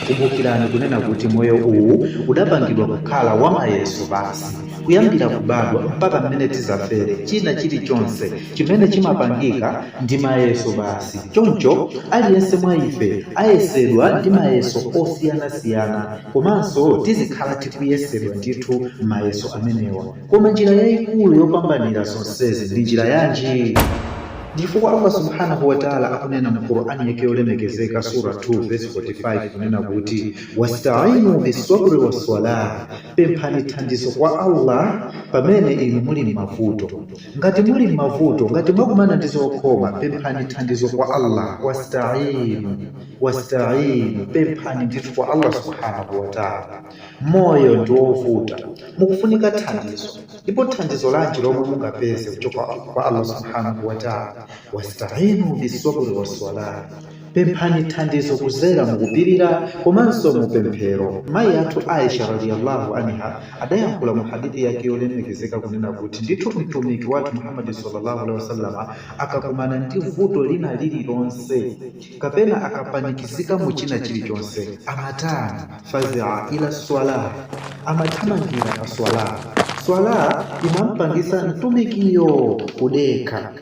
Kumbukirani kunena kuti moyo uwu udapangidwa kukhala wamayeso basi. Kuyambira kubadwa mpaka mmene tizafere, china chilichonse chimene chimapangika ndi mayeso basi. Choncho aliyense mwa ife ayesedwa ndi mayeso osiyanasiyana, komanso tizikhala tikuyesedwa ndithu mayeso amenewa. Koma njira yayikulu yopambanira zonsezi ndi njira yanji? Ndifukwa Allah subhanahu wa ta'ala akunena mu Qur'ani yake yolemekezeka, sura 2 verse 45, kunena kuti wasta'inu bisabri wassalah, pemphani thandizo kwa Allah pamene inu muli m'mavuto. Ngati muli m'mavuto, ngati mwakumana ndi zokhoma, pemphani thandizo kwa Allah. Wasta'inu, wasta'inu, pemphani ndithu kwa Allah subhanahu wa ta'ala. Moyo ndi wovuta, mukufunika thandizo. Ndipo thandizo lanji lomwe mungapeze kuchoka kwa Allah subhanahu wa ta'ala? Wasta'inu bisabri wassalah, pemphani thandizo kuzera mukupirira komanso mupemphero. Mayi athu Aisha radiyallahu anha adayankhula mu hadithi yake yolemekezeka kunena kuti ndithu mtumiki wathu Muhammadi sallallahu alaihi wasallam akakumana ndi vuto lina lililonse kapena akapanikizika mu china chilichonse, amatani? Fazia ila swala, amathamangira pa swala. Swala imampangisa mtumikiyo kudekha.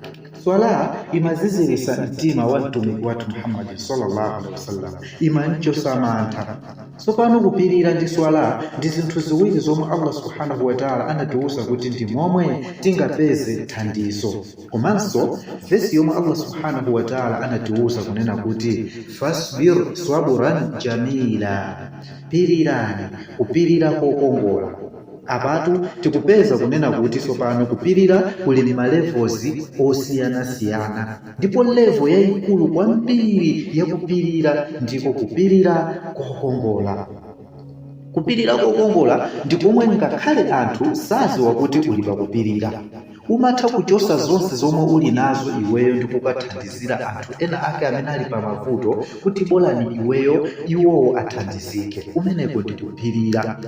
Swala imazizirisa mtima wa mtumiki wathu Muhammadi sallallahu alaihi wasallam, imamchosa mantha. Tsopano kupirira ndi swala ndi zinthu ziwiri zomwe Allah subhanahu wa ta'ala anatiwuza kuti ndi momwe tingapeze thandizo. Komanso vesi yomwe Allah subhanahu wa ta'ala anatiwuza kunena kuti fasbir swaburan jamila, pirirani kupirira kokongola. Apatu tikupeza kunena kuti tsopano kupirira kuli ma levels osiyanasiyana, ndipo level yayikulu kwambiri yakupirira ndiko kupirira kokongola. Kupirira kokongola ndi komwe ngakhale anthu saziwa kuti uli pakupirira. Umatha kuchosa zonse zomwe uli nazo iweyo ndi kukathandizira anthu ena ake amene ali pamavuto, kuti bolani iweyo, iwowo athandizike. Kumeneko ndi kupirira.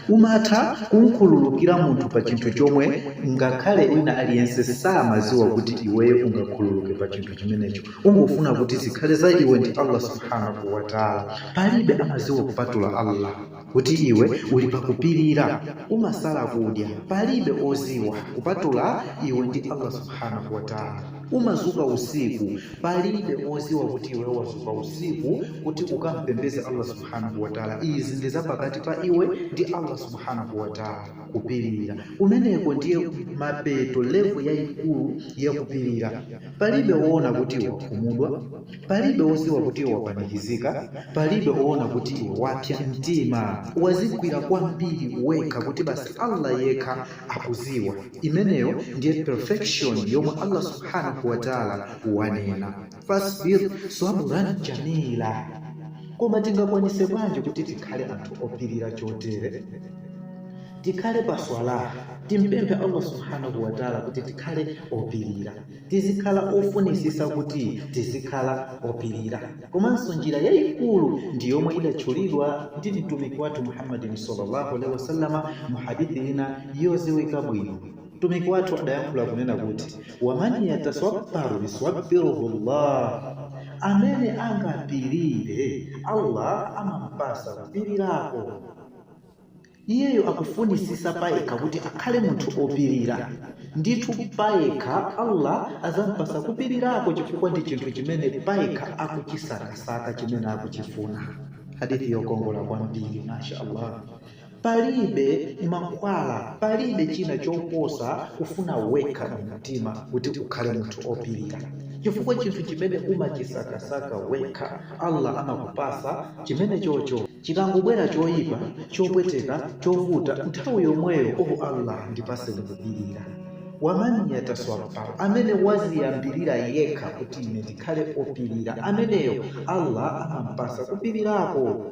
Umatha kumkhululukira munthu pa chinthu chomwe ngakhale wina aliyense samaziwa kuti iweyo ungakhululuke pa chinthu chimenecho. Ungofuna kuti zikhale za iwe ndi Allah subhanahu wa ta'ala, palibe amaziwa kupatula Allah kuti iwe uli pakupirira. Umasala kudya, palibe oziwa kupatula iwe ndi Allah subhanahu wa ta'ala. Umazuka usiku, palibe oziwa kuti iwe wazuka usiku kuti ukampembeze Allah subhanahu wa ta'ala. Izi ndi zapakati pa iwe ndi Allah subhanahu wa ta'ala. Kupirira kumeneko ndiye mapeto, level yayikulu yakupirira. Palibe woona kuti wakhumudwa, palibe woziwa kuti iwe wapanikizika, palibe woona kuti iwe wapsa mtima. Wazigwira kwambiri wekha kuti basi Allah yekha akuziwa. Imeneyo ndiye perfection yomwe Allah subhanahu wa ta'ala wanena, fasbir sabran jamila. Koma tingakwanise bwanji kuti tikhale anthu opirira chotere? Tikhale pa swala, timpemphe Allah subhanahu wa ta'ala kuti tikhale opirira, tizikhala ofunisisa kuti tizikhala opirira. Komanso njira yayikulu ndi yomwe idatchulidwa ndi mtumiki wathu Muhammadin sallallahu alaihi wasallama mu hadithi ina yoziwika bwino. Mtumiki wathu adayankhula kunena kuti waman yatasabbaru yusabbiruhu llah, amene angapirire Allah amampasa kupirirako. Iyeyo akufunisisa payekha kuti akhale munthu opirira, ndithu payekha Allah azampasa kupirirako, chifukwa ndi chinthu chimene payekha akuchisakasaka, chimene akuchifuna. Hadithi yokongola kwambiri, masha Allah. Palibe mankhwala, palibe china choposa kufuna wekha mu mtima kuti ukhale munthu opirira, chifukwa chinthu chimene umachisakasaka wekha Allah amakupasa chimene chocho. Chikangobwera choyipa, chopweteka, chovuta, nthawi yomweyo, "Oh Allah, ndipaseni kupirira." Waman yatasabbar, amene waziyambirira yekha kuti ine ndikhale opirira, ameneyo Allah amampasa kupirirako.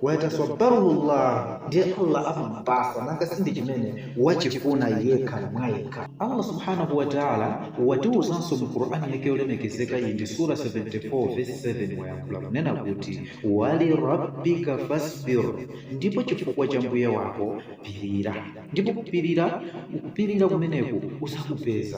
Wayatasabbaruhu llah, ndiye Allah amampasa, nanga sindi chimene wachifuna yekha mwayekha. Allah subhanahu wa ta'ala watiwuzanso mu Qur'ani yake yolemekezeka, iyi ndi sura 74 verse 7, wayankhula kunena kuti wali rabbika fasbir, ndipo chifukwa cha mbuye wako pirira. Ndipo kupirira, kupirira kumeneku usakupeza.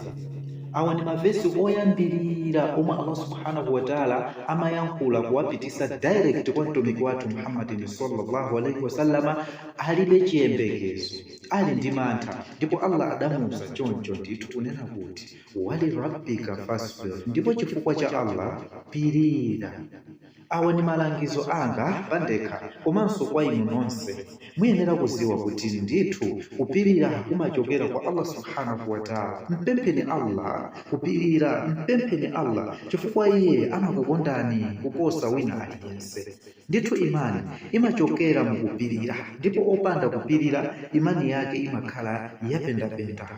Awa ndi mavesi oyambirira omwe Allah subhanahu wa taala amayankhula kuwapitisa direct kwa mtumiki wathu Muhammadin sallallahu alaihi wasallama, alibe chiyembekezo, ali ndi mantha. Ndipo Allah adamuuza choncho ndithu kunena kuti wali rabbika fasbir, ndipo chifukwa cha Allah pirira. Awa ndi malangizo anga pandekha komanso kwa inu nonse. Muyenera kuziwa kuti ndithu kupirira kumachokera kwa Allah subhanahu wa taala. Mpempheni Allah kupirira, mpempheni Allah chifukwa iye amakukondani kuposa wina aliyense. Ndithu imani imachokera mukupirira, ndipo opanda kupirira imani yake imakhala yapendapenda.